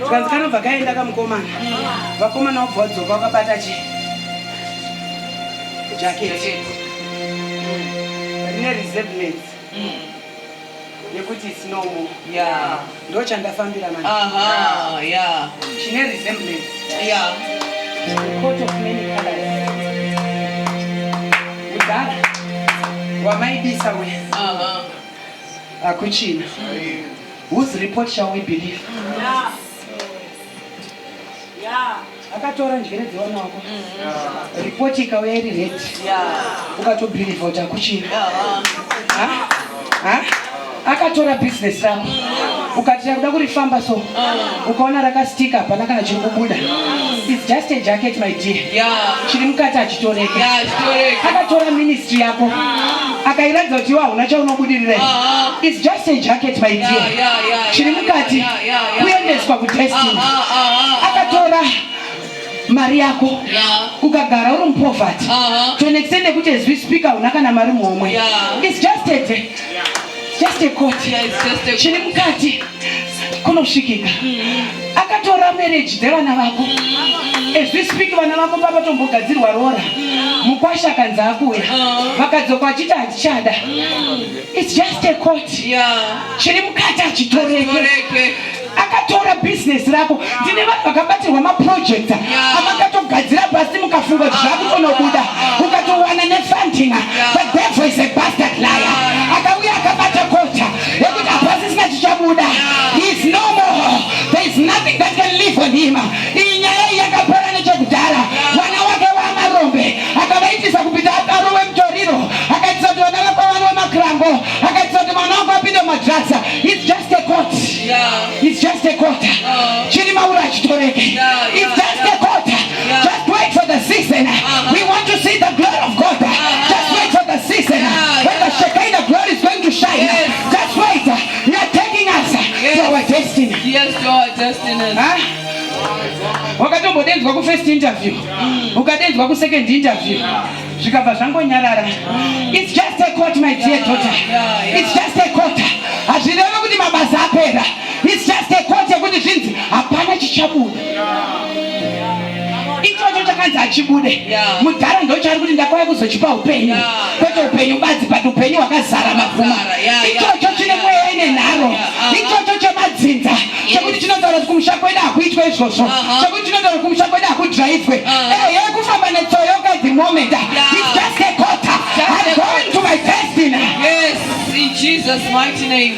Zvikanzi kanobva kaenda kamukomana, vakomana vobva vadzoka vakabata chi jacket rine resemblance yekuti it's no more. Ndo chandafambira manje. Aha, yeah. Chine resemblance. The coat of many colors. Mudhara wamaidisa we hakuchina. Whose report shall we believe? Akatora njere dzevana wako, ripoti ikauya iri red, ukatobhilivha kuti hakuchina. Ha? Ha? Akatora bhizinesi rako, ukati rakuda kurifamba, so ukaona rakastika, hapana kana chiri kubuda. It's just a jacket, my dear. Chiri mukati hachitoreke. Yeah, chitoreke. Akatora ministry yako, akairatidza kuti iwe hauna chaunobudirira. It's just a jacket, my dear. Chiri mukati kuendeswa kudestiny. Akatora mari yako, ukagara uri mupoverty to an extent yekuti as we speak hauna kana mari muhomwe. It's just a coat. Yeah, it's just a Chiri mukati kunosvikika. Akatora marriage dzevana vako. As we speak, vana vako papatombogadzirwa rora, mukwasha akanzi akuya, vakadzoka achiti hatichada. It's just a coat. Chiri mukati hachitoreke. Toreke. Akatora bhizinesi rako. Ndine vanhu vakabatirwa maprojects amakatogadzira pasi, mukafunga kuti zvakutonobuda, ukatowana nefunding. The devil is a bastard liar. Akauya akabata coat yekuti hapasisina chichabuda. He is no more. There is nothing that can live on him. Iyi nyaya iyi yakapera nechekudhara. Mwana wake wamarombe akavaitisa kupinda arove mutoriro, akaitisa kuti vana vako vanwe makirango, akaitisa kuti mwana wako apinde mumadrugs. It's just a coat. It's just a coat. Chiri mauri hachitoreke. It's just a coat. Just wait for the season. We want to see the glory of God. Just wait for the season when the Shekinah glory is going to shine. Just wait. You are taking us to our destiny. Yes, to our destiny. Ha? Wakatombodenzwa kufirst interview, ukadenzwa kusecond interview, zvikabva zvangonyarara. It's just a coat, my dear daughter. It's just a coat. Hazvireve kuti mabasa apera. It's just a coat yekuti zvinzi hapana chichabuda. Ichocho chakanzi hachibude, mudhara ndochari kuti ndakauya kuzochipa upenyu, kwete upenyu badzi, but upenyu hwakazara mapfuma. Ichocho chine mweya ine nharo. Ichocho chemadzinza chekuti chinotaura kuti kumusha kwedu hakuitwe izvozvo, chekuti chinotaura kuti kumusha kwedu hakudhiraivwe, ehe, kufamba neToyota at the moment. It's just a coat. I'm going to my destiny. Yes, in Jesus' mighty name.